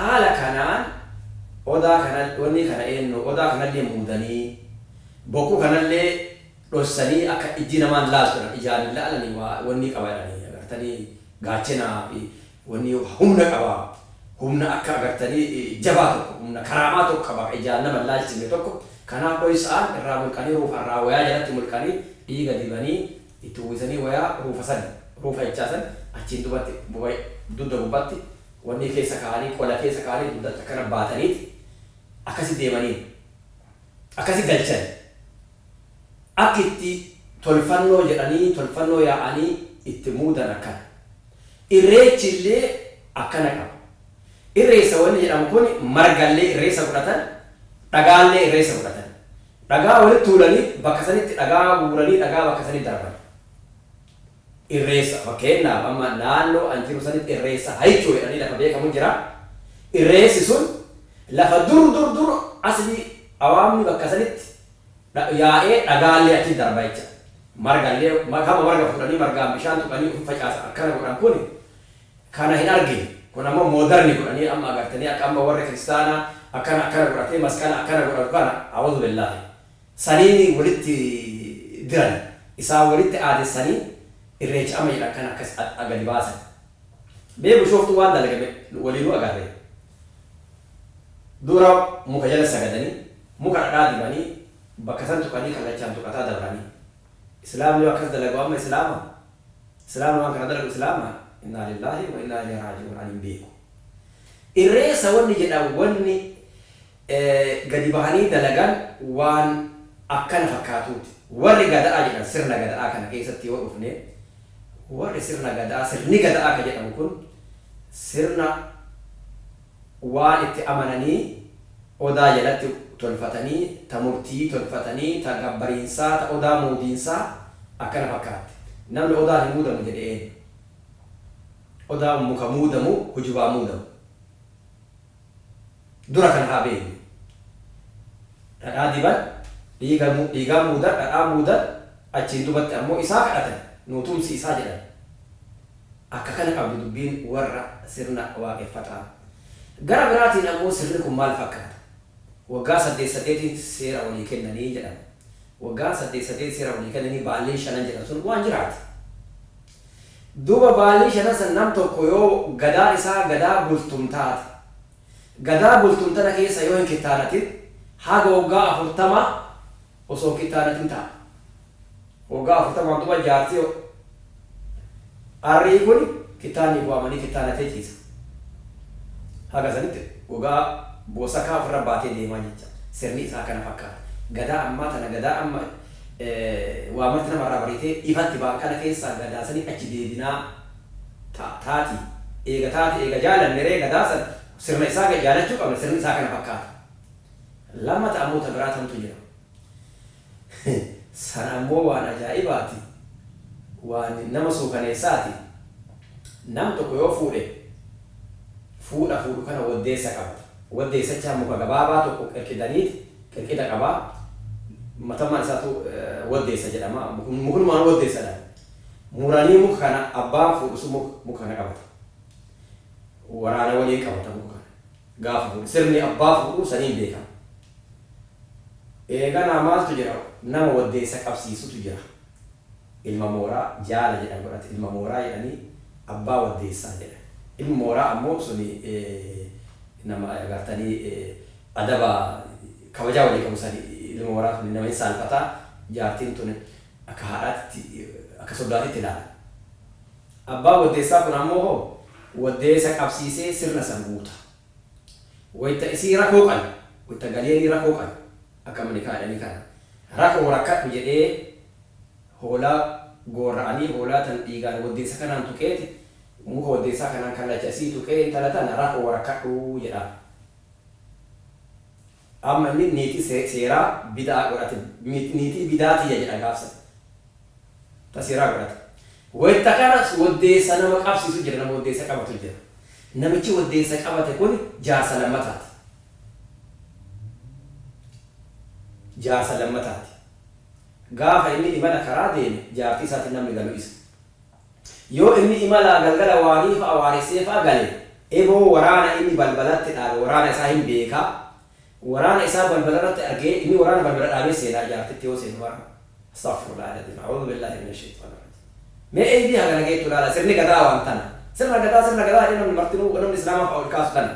Haala kanaan odaa kana wanni kana eenyu odaa kanallee muudanii bokkuu kanallee dhossanii akka ijji namaan laaltu ijaan hin laalanii wanni qaba jedhanii agartanii gaachanaa fi wanni humna qaba. Humna akka agartanii jabaa tokko, humna karaamaa tokko qaba ijaan nama laalchifne tokko. Kanaaf dhoysaan irraa mulqanii, ruufa irraa wayaa jalatti mulqanii, dhiiga dibanii, itti uwwisanii wayaa ruufa san, ruufa jechaa san achiin dubatti dugda gubbaatti wanni keessa kaa'anii, qola keessa kaa'anii, dugdatti akkana baataniiti akkasi deemanii akkasi galchan. Akka itti tolfannoo jedhanii tolfannoo yaa'anii itti muudan akkana. Irreechi illee akkana qaba. Irreessa wanni jedhamu kun margallee irreessa godhatan, dhagaallee irreessa godhatan. Dhagaa walitti tuulanii bakka sanitti dhagaa guuranii dhagaa bakka sanitti darban. Irreessa fakkeenyaaf amma naannoo an jiru sanitti irreessa Hayichoo jedhanii lafa beekamu jira. Irreessi sun lafa dur dur dur asli awaamni bakka sanitti yaa'ee dhagaallee achi darba jecha. Margallee kama marga fuudhanii margaan bishaan tuqanii ofi facaasan akkana godhan kun kana hin argine. Kun ammoo modern godhanii amma agartanii akka amma warri kiristaanaa akkana akkana godhatee masqala akkana godhatu kana, a'uudhu billaahi. Saniin walitti diran, isaan walitti aadessanii irreecha amma jedhan kana akkas gadi baasan. Mee Bishooftuu waan dalagame waliinuu agarre. Dura muka jala sagadanii, muka dhadhaa dibanii, bakka san tuqanii, kallachaan tuqataa dabranii. Islaamni yoo akkas dalagu amma islaama? Islaamni waan kana dalagu islaama? Innaa lillaahi wa innaa ilayhi raaji'uun, ani hin beeku. Irreessa wanni jedhan wanni gadi bahanii dalagan waan akkana fakkaatuuti. Warri gada'aa jedhan sirna gada'aa kana keessatti yoo dhufne, warri sirna gada'aa, sirni gada'aa ka jedhamu kun sirna waan itti amananii odaa jalatti tolfatanii, ta murtii tolfatanii, ta gabbariinsaa, ta odaa muudiinsaa akkana fakkaatti. Namni odaan hin muudamu jedhe eenyu? Odaa muka muudamu, hujubaa muudamu. Dura kan haa beeknu. Dhadhaa diban, dhiigaa muudan, dhadhaa muudan, achiin dubatti ammoo isaa kadhatan, nuu tumsi isaa jedhan. Akka kana qabdi dubbiin warra sirna waaqeffataa. Gara biraatiin ammoo sirni kun maal fakkaata? Waggaa saddeet saddeetiin seera walii kennanii jedhama. Waggaa saddeet saddeet seera walii kennanii baalleen shanan jedhan sun waan jiraati. Duuba baallii shanan san nam tokko yoo gadaa isaa gadaa bultum taate, gadaa bultum tana keessa yoo hin kittaanatin haga waggaa 40 osoo hin kittaanatin ta'a. Waggaa 40n duuba jaartii arrii kun kittaanni waamanii kittaanatee ciisa. Haga sanitti waggaa boosakaa ofirra baatee deemaa jecha. Sirni isaa kana fakkaata. Gadaa ammaa tana, gadaa amma waa marti namarraa bariitee ifatti ba'an kana keessaa gadaa sanii achi deebinaa taati. Eega taati, eega jaalanne ree, gadaa san sirna isaa jaalachuu qabna, sirni isaa kana fakkaata. Lammata ammoo ta biraa tamtu jira. Sana ammoo waan ajaa'ibaati. Waan nama suukaneessaati. Nam tokko yoo fuudhe, fuudha fuudhu kana waddeessa qabata. Waddeessachaa muka gabaabaa tokko qirqidaniiti, qirqida qabaa. Matammaan isaatu waddeessa jedhama. Mukunumaan waddeessadha. Muranii muka kana abbaan fuudhu sun muka kana qabata. Waraana waliin qabata muka kana. Gaafa fuudhu sirni abbaa fuudhuu saniin beekama. Eeganaa maaltu jira? Nama waddeessa qabsiisutu jira. Ilma mooraa jaala jedhan godhate. Ilma mooraa jedhanii abbaa waddeessaa jedhan. Ilmi mooraa ammoo suni nama agartanii adaba kabajaa walii qabu sani. Ilma mooraa suni nama hin saalfataa, jaartiin tun akka haadhaatti, akka soddaatitti ilaala. Abbaa waddeessaa kun ammoo hoo waddeessa qabsiisee sirna san guuta. Wayita isii rakoo qale, wayita galeenii rakoo qale, akka manikaa jedhanii kana rakoo rakkadhu jedhee hoolaa goorra'anii hoolaa tan dhiigaan waddeessa kanaan tuqeeti, muka waddeessaa kanaan kallacha isii tuqee intala tana rakoo rakkadhu jedha. Amma inni niitii seeraa bidaa godhate, niitii bidaatiyya jedha gaafsan. Ta seeraa godhate. Wayita kana waddeessa nama qabsiisu jira, nama waddeessa qabatu jira. Namichi waddeessa qabate kun jaarsa lammataati. Jaarsa lammataati. Gaafa inni imala karaa deeme jaartii isaatiin namni galu isa. Yoo inni imala galgala waarii fa'a waaressee fa'a gale Eboo waraana inni balbalatti dhaabe, waraana isaa hin beekaa. Waraana isaa balbala irratti argee, inni waraana balbala dhaabee seenaa jaartitti yoo seenu waraana. Astaghfirullah alazim. A'uudhu billahi minash shaytaani rajim. Mee eebii hagana geettu ilaala, sirni gadaa waan tana. Sirna gadaa, sirna gadaa jedhee namni martinuu, namni islaamaa fa'aa ol kaasu tana.